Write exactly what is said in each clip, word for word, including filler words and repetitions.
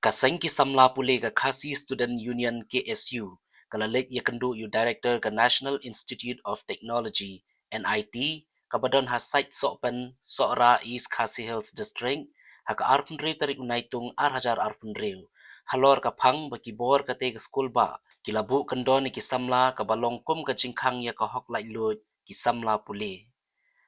Ka seng ki samla pule ka Khasi Student Union, K S U, ka la leit ïakynduh ïa u Director ka National Institute of Technology, N I T, kaba don ha Sait Sohpen, Sohra, East Khasi Hills District, ha ka arphew hynriew tarik u Naitung ar hajar arphew hynriew, halor ka phang ba ki bor katei ka skul bah ki la buh kyndon ïa ki samla kaba long kum ka jingkhang ïa ka hok laitluid ki samla pule.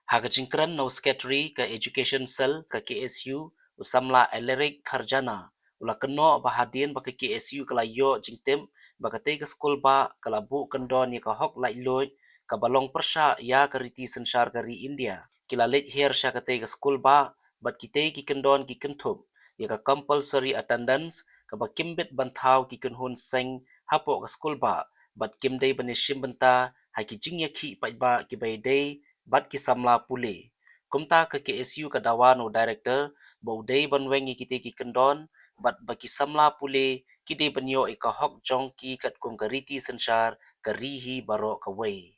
Ha ka jingkren na u Secretary ka Education Cell ka K S U, u samla Alaric Kharjana, u la kynnoh ba hadien ba ka K S U ka la ïoh jingtip ba katei ka skul bah ka la buh kyndon ïa ka hok laitluid kaba long pyrshah ïa ka riti synshar ka ri India, ki la leit hiar sha katei ka skul bah bad kitei ki kyndon ki kynthup ïa ka compulsory attendance kaba kim bit ban thaw ki kynhun seng hapoh ka skul bah, bad kim dei ban ïashim bynta ha ki jingïakhih paidbah kiba ïadei bad ki samla pule. Kumta ka K S U ka dawa na u Director ba u dei ban weng ïa kitei ki kyndon bad ba ki samla pule ki dei ban ïoh ïa ka hok jong ki katkum ka riti synshar ka ri hi baroh kawei.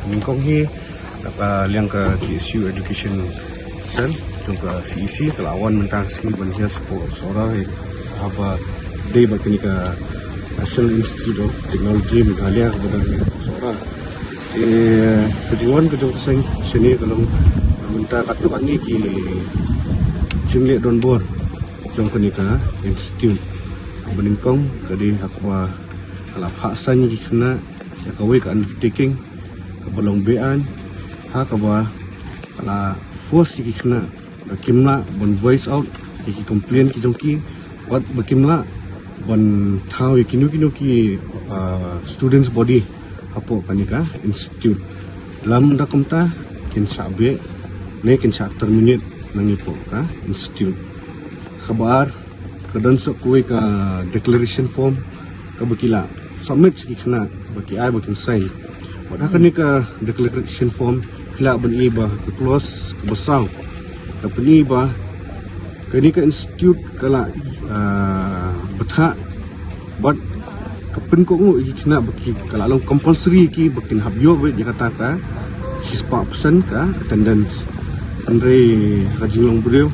Nyngkong hi, na ka liang ka K S U Education Cell jong ka C E C ka la wan mynta ka sngi ban hiar sha Sohra hi, haba dei bad kane ka National Institute of Technology Meghalaya kaba don ha Sohra. Eh, ka jingwan ka jong ka seng shane ka long mynta katto katne ki jingleh donbor jong kane ka institute. Kaba nyngkong ka dei ha kaba ka la phah saiñ ïa ki khynnah ïa kawei ka undertaking kaba long beaiñ, ha kaba ka la force ïa ki khynnah ba kim lah ban voice out ïa ki complain ki jong ki, bad ba kim lah ban thaw ïa kino kino ki, ah, students body hapoh kane ka institute. Lymda kumta kin shah beh ne kin shah terminate nangne hapoh ka institute. Kaba ar, ka don sa kawei ka declaration form kaba ki la submit sha ki khynnah ba ki ai ba kin sign. Bad ha kane ka declaration form phi lah ban i ba ka clause kaba saw ka pyni ba kane ka institute ka la, ah, bthah bad ka pynkohnguh ïa ki khynnah ba ki, ka la long compulsory ïa ki ba kin hap ïoh beit ïa kata ka shispah percent ka attendance. Hynrei ha ka jinglong briew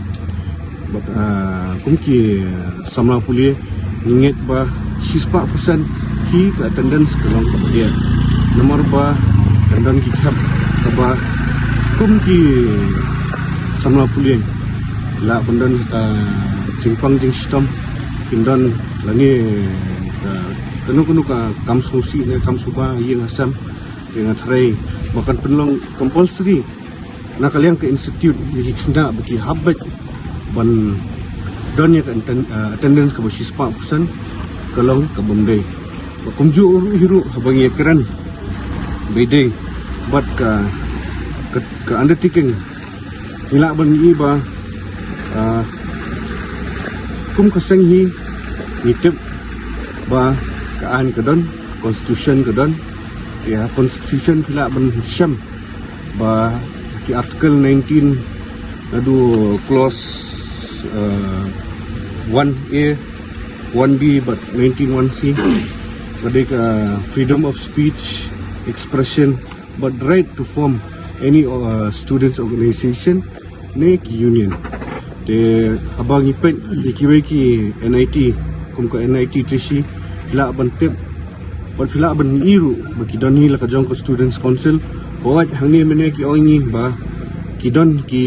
bad, ah, kum ki samla pule ngi ngeit ba shispah percent hi ka attendance ka long kaba diah. Namar ba ka don ki khep kaba kum ki samla pule lah ban don, ah, jingpang jingshitom, kin don lane, ah, kano kano ka kam sngewsih ne kam suba ïing ha sem. Te nga tharai ba kan pynlong compulsory na ka liang ka institute ïa ki khynnah ba ki hap beit ban don ïa ka atten-, ah, attendance kaba shispah percent ka long kaba ym dei. Ba kumjuh ruh hi ruh haba ngi ïakren ba ïadei bad ka, ka, ka undertaking ngi lah ban i ba, ah, kum ka seng hi ngi tip ba ka aiñ ka don, constitution ka don. Ïa constitution phi lah ban shem ba ki article nineteen naduh clause, ah, one A, one B bad nineteen one C, ba dei ka freedom of speech, expression, bad right to form any, uh, students organization ne ki union. Te haba ngi peit ïa kiwei ki N I T, kum ka N I T Trichy, phi lah ban tip bad phi lah ban i ruh ba ki don hi la ka jong ka Students Council. Ba wat hangne mynne ki ong ïa ngi ba ki don ki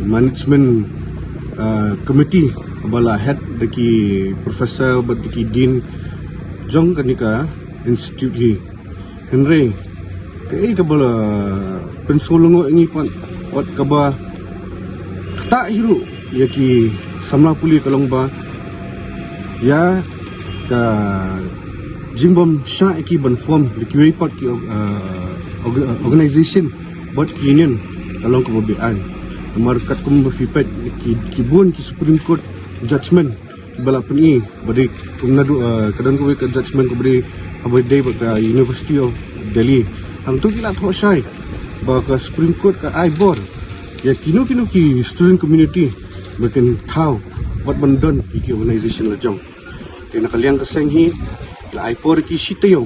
management, uh, committee ba la head da ki professor bad da ki dean jong kane ka institute hi. Hynrei kaei kaba la pynsngewlyngngoh ïa ngi pat, wat kaba ktah hi ruh ïa ki samla pule ka long ba ïa ka jingbym shah ïa ki ban form ïa kiwei pat ki, ah, org-, organization bad ki union ka long kaba beaiñ. Namar katkum ba phi peit ki, ki bun ki Supreme Court judgment ba la pyni ba dei kum naduh, ah, ka don kawei ka judgment kaba dei, kaba dei bad ka University of Delhi. Hangto ki la thoh shai ba ka Supreme Court ka ai bor ïa kino kino ki student community ba kin thaw bad ban don ïa ki organization la jong. Te na ka liang ka seng hi la ai por ïa ki shi taïew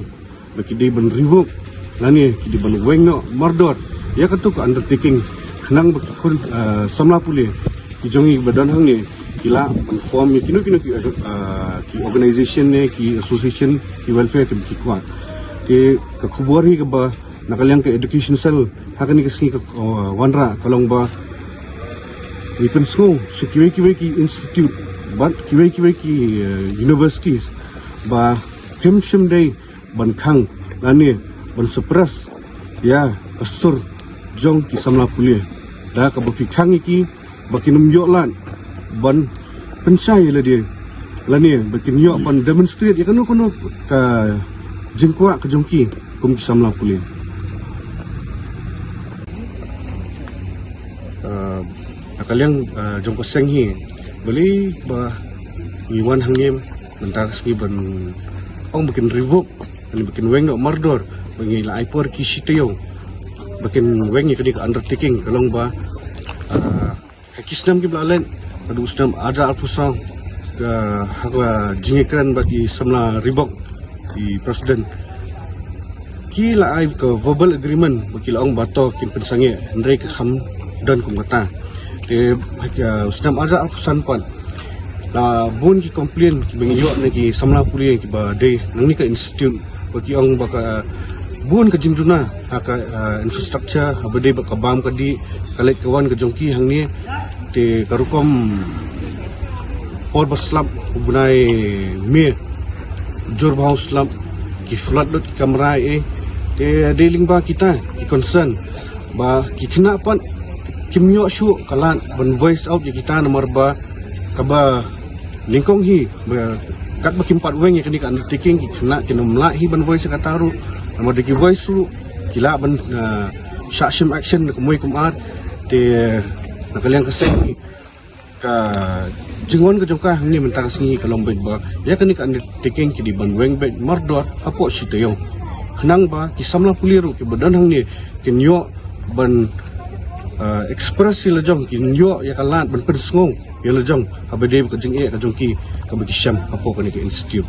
ba ki dei ban revoke lane ki dei ban weng noh mardor ïa kato ka undertaking, khnang ba ki khun, ah, samla pule ki jong ngi ba don hangne Ki lah ban form ïa kino kino ki, ah, ki organization ne ki association, ki welfare ki, ki kwah. Te ka khubor hi kaba na ka liang ka education cell ha kane ka sngi ka, ah, wanrah ka long ba ngi pynsngew sha kiwei kiwei ki institute bad kiwei kiwei ki, ah, universities ba phim shym dei ban khang lane ban suppress ïa ka sur jong ki samla pule da kaba phi khang ïa ki ba kin ym ïoh lad ban pynshai ïa lade lane ba kin ïoh ban demonstrate ïa kano kano ka jingkwah ka jong ki kum ki samla pule. Ah, na ka liang, ah, jong ka seng hi, balei ba ngi wan hangne mynta ka sngi ban ong ba kin revoke, ani ba kin weng noh mardor, ba ngi la ai por ki shi taïew ba kin weng ïa kane ka undertaking, ka long ba, ah, ha ki snem kiba la leit, naduh u snem arhajar arphew saw, ah, ha ka jingïakren bad i samla Reebok, i president, ki la ai ka verbal agreement ba ki la ong ba to kin pynsangeh, hynrei ka kham don kum kata. Te ha ka snem arhajar arphew san pat la bun ki complain kiba ngi ïoh na ki samla pule kiba dei nangne ka institute, ba ki ong ba ka bun ka jingduna ha ka, ah, infrastructure, haba dei ba ka bam ka dih, ka leit ka wan ka jong ki hangne. Te ka rukom por ba slap u bnai May, jur bha u slap, ki flood lut ki kamra, eh. Te dei lyngba kita ki concern ba ki khynnah pat kim ïoh shuh ka lad ban voice out ïa kita, namar ba kaba nyngkong hi ba katba kim pat weng ïa kane ka undertaking, ki khynnah kin ym lah hi ban voice ïa kata ruh, namar da ki voice ruh ki lah ban, ah, shah shim action na kumwei kumar. Te na ka liang ka seng hi, ka jingwan ka jong ka hangne mynta ka sngi ka long beit ba ïa kane ka undertaking ki dei ban weng beit mardor hapoh shi taïew, khnang ba ki samla pule ruh kiba don hangne kin ïoh ban, ah, express ïa la jong, kin ïoh ïa ka lad ban pynsngew ïa la jong haba dei ba ka jingeh ka jong ki kaba ki shem hapoh kane ka institute.